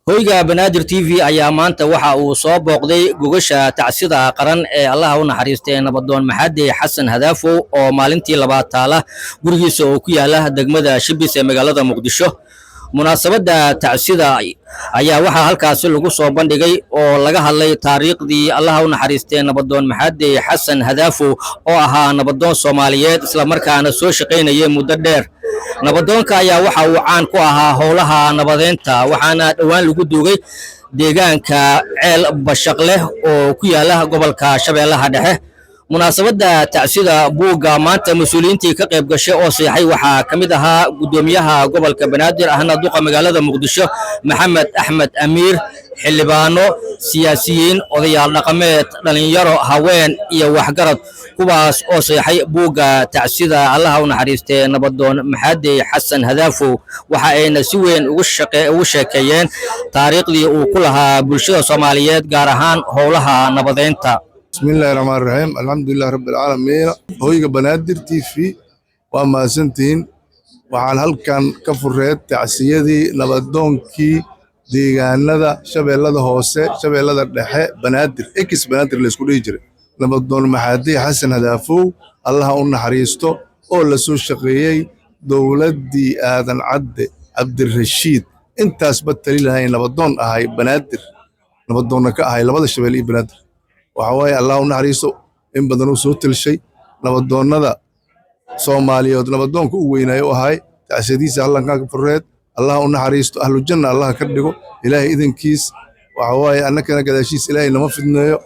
Hoyga Banaadir TV ayaa maanta waxa uu soo booqday gogasha tacsida qaran ee Allaha u naxariistay nabadoon Maxadi Xasan Hadaafow oo maalintii labaad taala gurigiisa oo ku yaala degmada Shibis ee magaalada Muqdisho. Munaasabadda tacsida ayaa waxaa halkaasi lagu soo bandhigay oo laga hadlay taariikhdii Allaha u naxariistay nabadoon Maxadi Xasan Hadaafow oo ahaa nabadoon Soomaaliyeed islamarkaana soo shaqaynayay muddo dheer. Nabadoonka ayaa waxa uu caan ku ahaa howlaha nabadeynta, waxaana dhowaan lagu duugay deegaanka Ceel Bashaqleh oo ku yaala gobolka Shabeellaha Dhexe. Munaasabadda tacsida buugga maanta mas-uuliyiintii ka qayb gashay oo seexay waxaa ka mid ahaa guddoomiyaha gobolka Banaadir ahna duqa magaalada Muqdisho Maxamed Axmed Amiir, xildhibaano, siyaasiyiin, odayaal dhaqameed, dhalinyaro, haween iyo waxgarad, kuwaas oo seexay buugga tacsida Allaha u naxariistay nabadoon Maxadi Xasan Hadaafow. Waxa ayna si weyn ugu sheekeeyeen taariikhdii uu ku lahaa bulshada Soomaaliyeed, gaar ahaan howlaha nabadeynta. Bismillahi raxmaan raxiim, alxamdulilah rabbi alcaalamiin. Hoyga Banaadir TV, waa mahadsantihiin. Waxaan halkan ka fureed tacsiyadii nabadoonkii deegaanada Shabeellada Hoose, Shabeellada Dhexe, Banaadir, ex Banaadir laysku dhihi jiray, nabadoon Maxadi Xasan Hadaafow, Allaha u naxariisto, oo la soo shaqeeyey dowladdii Aadan Cadde, Cabdirashiid, intaasba tali lahay, nabadoon ahay, Banaadir nabadoonna ka ahay, labada Shabeelle iyo Banaadir. Waxa waaye, Allah u naxariisto, in badan uu soo telshay nabadoonnada Soomaaliyeed, nabadoonka u weynaayo u ahay. Tacsiyadiisa hallankan ka fureed. Allah u naxariisto, ahlu janna Allah ka dhigo, Ilaahay idankiis. Waxa waaye, annakana gadaashiis Ilaahay nama fidneeyo.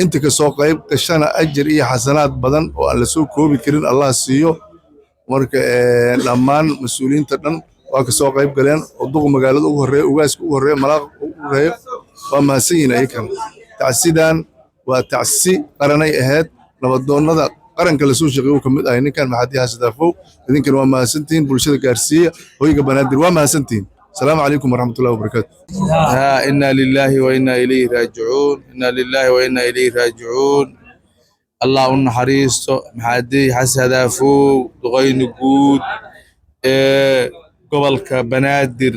Inta ka soo qayb gashana ajir iyo xasanaad badan oo aan la soo koobi karin Allah siiyo. Marka dhammaan mas-uuliyiinta dhan waa ka soo qayb galeen, oo duqa magaalada ugu horreeyo, ugaaska ugu horreeyo, malaaqa ugu horreeyo. Waa mahadsan yihiin ayakana. Tacsidan waa tacsi qaranay ahayd, nabadoonnada qaranka lasoo shaqeeyo uu ka mid ahay ninkan Maxadi Xasan Hadaafow. Idinkana waa mahadsantihiin, bulshada gaarsiiya. Hoyga Banaadir waa mahadsantihiin. Asalaamu calaykum waraxmatullahi wabarakaatu. ها إنا لله وإنا إليه راجعون، إنا لله وإنا إليه راجعون. Allah u naxariisto Maxadi Xasan Hadaafow, duqayni guud ee gobolka Banaadir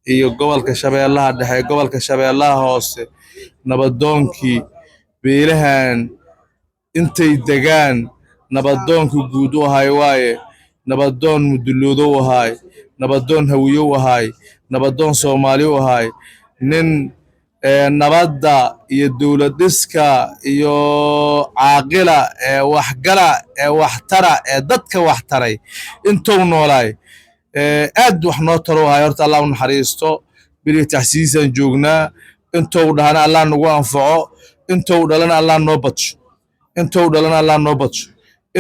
iyo gobolka Shabeellaha Dhexe, gobolka Shabeellaha Hoose, nabadoonkii beelahan intay degaan nabadoonka guud u ahay waaye, nabadoon Muduloodo u ahaay, nabadoon Hawiyo u ahaay, nabadoon Soomaali u ahaay, nin nabadda iyo dowlad dhiska iyo caaqila ee waxgala ee waxtara ee dadka waxtaray intuu noolaay aad wax noo taro ahay. Horta Allah u naxariisto. Beriga taxsiisaan joognaa. Intuu dhahana Allah nagu anfaco, intuu dhalana Allah noo badsho, intuu dhalana Allah noo badsho,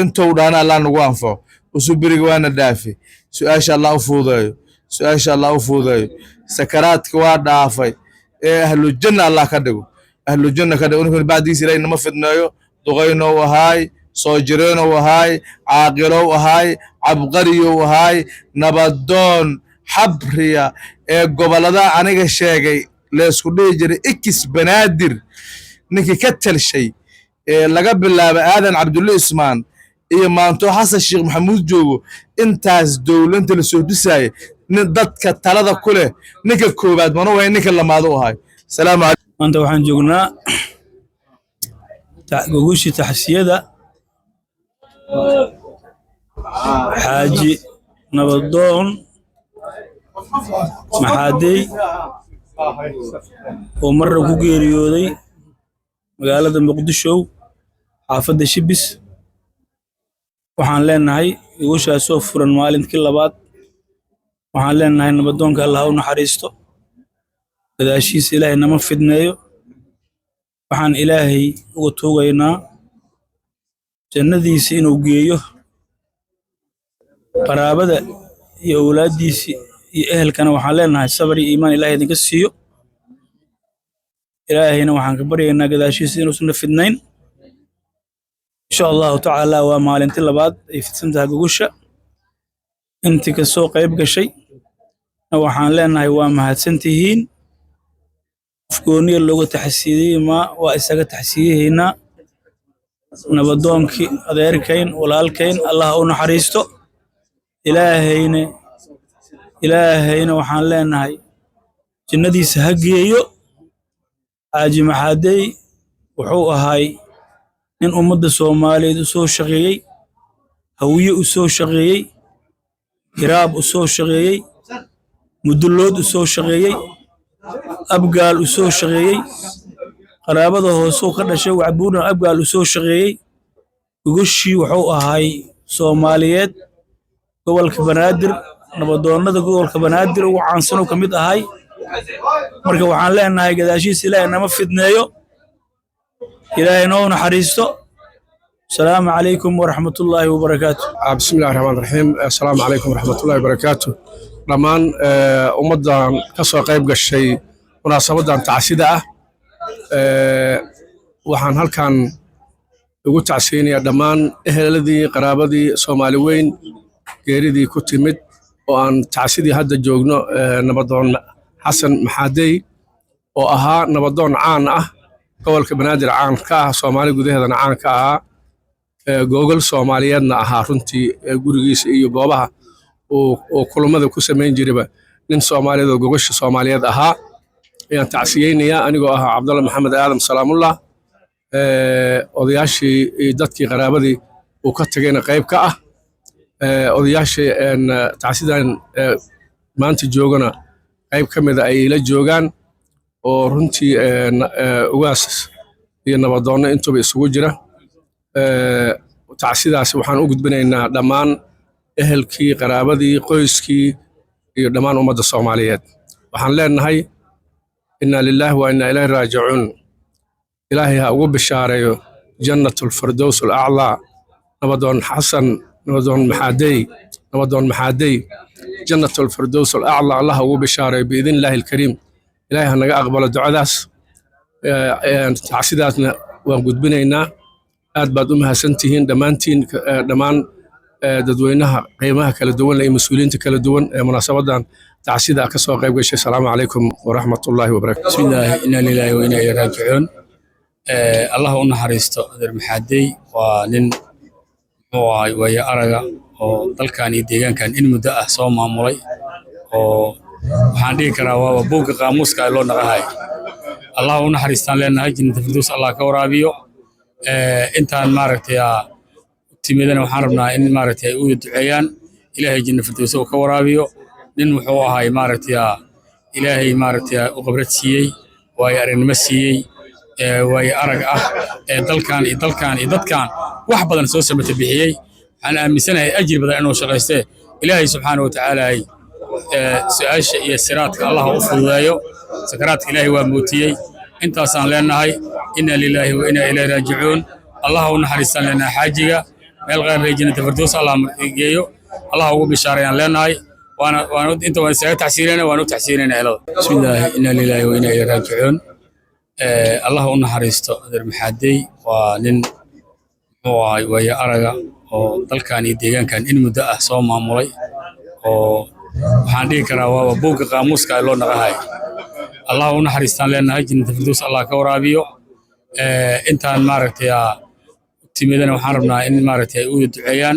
intuu dhahana Allah nagu anfaco. Usuu beriga waana dhaafe. Su-aasha Allah u fududeeyo, su-aasha Allah u fududeeyo. Sakaraadka waa dhaafay ee ahlu janna Allah ka dhigo, ahlu janna ka dhigo. Ninkan bacdiisa Ilaahay nama fidneeyo. Duqaynow ahaay, soo jireenow ahaay, caaqilow ahaay, cabqariyow ahaay, nabadoon xabriya ee gobolada aniga sheegay laysku dhihi jiray ex Banaadir, ninkii ka talshay ee laga bilaabo Aadan Cabdulle Ismaan iyo maanto Xasan Sheekh Maxamuud joogo, intaas dowlanta la soo dhisaaye, nin dadka talada ku leh ninka koowaad mana wahay, ninka lamaad u ahay. Salaamu calaykum. Maanta waxaan joognaa gogushii taxsiyada Xaaji Nabadoon Maxaadey oo marna ku geeriyooday magaalada Muqdisho, xaafadda Shibis. Waxaan leenahay gogoshaasoo furan maalinkii labaad. Waxaan leenahay nabadoonka Allah u naxariisto, gadaashiisa Ilaahay nama fidneeyo. Waxaan Ilaahay uga tuugaynaa jannadiisa inuu geeyo. Qaraabada iyo awlaaddiisii iyo ehelkana waxaan leenahay sabar iyo iimaan Ilaahay idinka siiyo. Ilaahayna waxaan ka baryaynaa gadaashiisa inuusan na fidnayn, insha Allahu tacaala. Waa maalintii labaad ay fidsan tahay gogosha. Intii ka soo qayb gashay na waxaan leenahay waa mahadsan tihiin. Qof gooniya looga taxsiidiyey ma waa isaga taxsiiyahaynaa nabadoonkii adeerkayn, walaalkayn. Allah u naxariisto. Ilaahayna waxaan leenahay Jannadiisa ha geeyo. Xaaji Maxaadey wuxuu ahay nin ummadda Soomaaliyeed u soo shaqeeyey, Hawiye u soo shaqeeyey, Hiraab u soo shaqeeyey, Mudullood u soo shaqeeyey, Abgaal u soo shaqeeyey, qaraabada hoosuu ka dhashay Wacbuurna Abgaal u soo shaqeeyey. Gogoshii wuxuu ahay Soomaaliyeed, gobolka Banaadir, nabadoonnada gobolka Banaadir ugu caansanuu ka mid ahay. Marka waxaan leenahay gadaashiisa Ilaahay nama fidneeyo, Ilaahay noo naxariisto. Asalaamu calaykum waraxmatullaahi wabarakaatu. Bismillahi raxmaan raxiim. Assalaamu calaykum waraxmatullahi wabarakaatu. Dhammaan ummaddan ka soo qayb gashay munaasabadan tacsida ah, waxaan halkan ugu tacsiyeynayaa dhammaan eheladii, qaraabadii, Soomaali weyn geeridii ku timid oo aan tacsidii hadda joogno, nabadoon Xasan Maxaadey oo ahaa nabadoon caan ah, gobolka Banaadir caan ka ah, Soomaali gudaheedana caan ka ahaa, gogol Soomaaliyeedna ahaa. Runtii gurigiisa iyo goobaha uu kulamada ku samayn jirayba nin Soomaaliyeed oo gogosha Soomaaliyeed ahaa ayaan tacsiyeynayaa, anigoo ah Cabdalla Maxamed Aadam Salaamullah, odayaashii iyo dadkii qaraabadii uu ka tagayna qayb ka ah. Odayaashii tacsidan maanta joogana qayb ka mida ay ila joogaan oo runtii ugaas iyo nabadoonno intuba isugu jira. Tacsidaas waxaan u gudbinaynaa dhammaan ehelkii, qaraabadii, qoyskii iyo dhammaan ummadda Soomaaliyeed. Waxaan leenahay inna lilaahi wa inna ilayhi raajicuun. Ilaahay ha ugu bishaareeyo Jannatulfirdows alaclaa nabadoon Xasan, nabadoon Maxaadey, nabadoon Maxaadey, Jannatulfirdows alaclaa Allah ha ugu bishaareeyo biidn illaahi alkariim. Ilaahay ha naga aqbalo ducadaas. Tacsidaasna waan gudbinaynaa. Aad baad u mahadsantihiin dhammaantiin, dhammaan dadweynaha qiimaha kala duwan iyo mas-uuliyiinta kala duwan ee munaasabadan tacsida ka soo qayb gashay. Asalaamu calaykum waraxmatullaahi wabarakatu. Bismillaahi, inna lilaahi wa inna ilayhi raajicuun. Allah u naxariisto adeer Maxaadey. Waa nin muxuu ahay waayo araga oo dalkan iyo deegaankan in muddo ah soo maamulay, oo waxaan dhihi karaa waaba buugga qaamuuska loo naqahay. Allah u naxariistaan leenahay, jannata firdaws Allah ka waraabiyo. Intaan maaragtay timidana waxaan rabnaa in maaragtay ay u duceeyaan, Ilaahay janna firdaws uu ka waraabiyo. Nin wuxuu ahay maaragtay Ilaahay maaragtay u khibrad siiyey, waayo aragnimo siiyey, waayo arag ah ee dalkan iyo dalkan iyo dadkan wax badan soo samata bixiyey. Waxaan aaminsanahay ajir badan inuu shaqaystee. Ilaahay subxaana wa tacaala su-aasha iyo siraadka Allah u fududeeyo. Sakaraadka Ilaahay waa mootiyey. Intaasaan leenahay inna lilaahi wa inna ilayhi raajicuun. Allah u naxariistaan leenahay xaajiga, meel khayr leh jannata firdaws Allah geeyo. Allah ugu bishaarayaan leenahay. Waana waana inta waan isaga tacsiinayna, waan u tacsiinayna helada. Bismillaahi, inna lilaahi wa inna ilayhi raajicuun. Allah u naxariisto adeer Maxaadey. Waa nin muxuu ahay waayo araga oo dalkan iyo deegaankan in muddo ah soo maamulay, oo waxaan dhihi karaa waaba buugga qaamuuska loo naqahay. Allah u naxariistaan leenahay, jannata firdaws Allah ka waraabiyo. Intaan maaragtay timidana waxaan rabnaa in maaragtay ay u duceeyaan,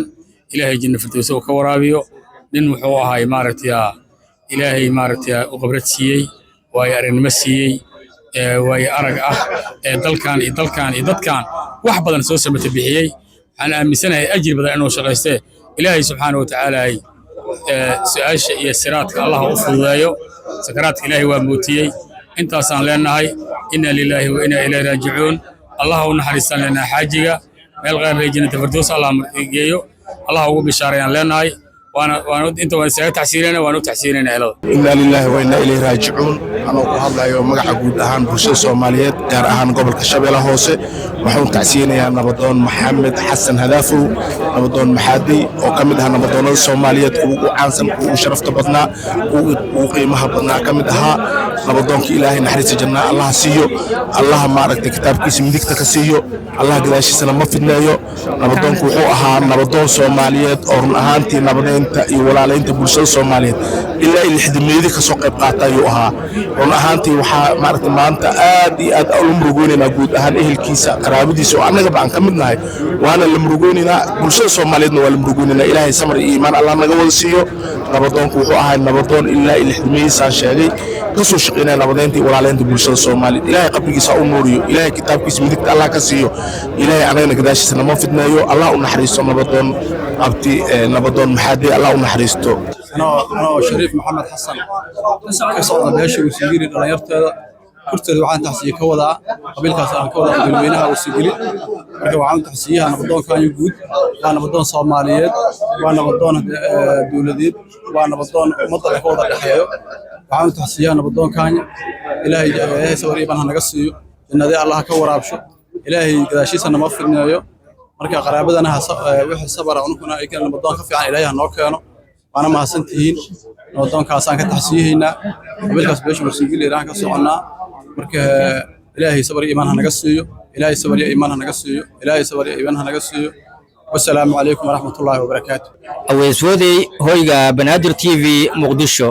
Ilaahay janna firdaws uu ka waraabiyo. Nin wuxuu ahay maaragtay Ilaahay maaragtay u khibrad siiyey, waayo aragnimo siiyey, waayo arag ah ee dalkan iyo dalkan iyo dadkan wax badan soo samata bixiyey. Waxaan aaminsanahay ajir badan inuu shaqaystee. Ilaahay subxaana wa tacaala su-aasha iyo siraadka Allah u fududeeyo. Sakaraadka Ilaahay waa mootiyey. Intaasaan leenahay inna lilaahi wa inna ilayhi raajicuun. Allah u naxariistaan leenahay xaajiga, meel khayr leh jannata firdaws Allah geeyo. Allah ugu bishaarayaan leenahay. Waana waana inta waan isaga tacsiinayna, waan u tacsiinayna helada. Inna lilaahi wa inna ilayhi raajicuun. Anoo ku hadlayo magaca guud ahaan bulshada Soomaaliyeed, gaar ahaan gobolka Shabeellaha Hoose, waxaan tacsiyeynayaa nabadoon Maxamed Xasan Hadaafow, nabadoon Maxaadey, oo ka mid ah nabadoonnada Soomaaliyeed kuwa ugu caansan, kuwa ugu sharafta badnaa, kuwa ugu qiimaha badnaa ka mid ahaa. Nabadoonka Ilaahay naxariista jannaa Allaha siiyo, Allaha maaragtay kitaabkiisa midigta ka siiyo, Allaha gadaashiisana ma fidneeyo. Nabadoonku wuxuu ahaa nabadoon Soomaaliyeed oo run ahaantii nabadeynta iyo walaalaynta bulshada Soomaaliyeed ilaa iyo lixdameeyadii ka soo qayb qaata ayuu ahaa. Run ahaantii waxaa maaragtay maanta aad iyo aad ula murugoonaynaa guud ahaan ehelkiisa, qaraabadiisa oo annagaba aan ka mid nahay, waana la murugoonaynaa, bulshada Soomaaliyeedna waa la murugoonaynaa. Ilaahay samar iyo iimaan Allah naga wada siiyo. Nabadoonku wuxuu ahaa nabadoon ilaa iyo lixdameeyadiisaan sheegay ka soo shaqeeyay. shaqeynaya nabadeynta iyo walaaleynta bulshada Soomaaliyeed. Ilaahay qabrigiisa ha u nuuriyo, Ilaahay kitaabkiisa midigta Allah ka siiyo, Ilaahay anagana gadaashiisa nama fidneeyo. Allah u naxariisto nabadoon abti, nabadoon Maxaadey, Allah u naxariisto. Anoo Shariif Maxamed Xasan, ka socda beesha Warsangeli dhalinyarteeda horteeda, waxaan taxsiye ka wadaa qabiilkaas aan ka wadaa dadweynaha Warsangeli. Marka waxaan taxsiyaha nabadoonkaanyo guud. Waa nabadoon Soomaaliyeed, waa nabadoon dowladeed, waa nabadoon ummadda ka wada dhexeeyo. Waxaan taxsiyaha nabadoonkaanya. Ilaahay, Ilaahay sabar iiban ha naga siiyo, jannadee Allah ka waraabsho, Ilaahay gadaashiisa nama fidneeyo. Marka qaraabadana wixii sabara unukuna ay nabadoon ka fiican Ilaahay ha noo keeno. Waana mahadsantihiin. Nabadoonkaasaan ka taxsiyahaynaa, qabiilkaas beesha Warsangeli iraan ka soconnaa. Marka Ilaahay sabar iyo iimaan ha naga siiyo, Ilaahay sabar iyo iimaan ha naga siiyo, Ilaahay sabar iyo iimaan ha naga siiyo. Wasalaamu calaykum waraxmatullaahi wabarakaatu. Aweys Foodey, hoyga Banaadir TV, Muqdisho.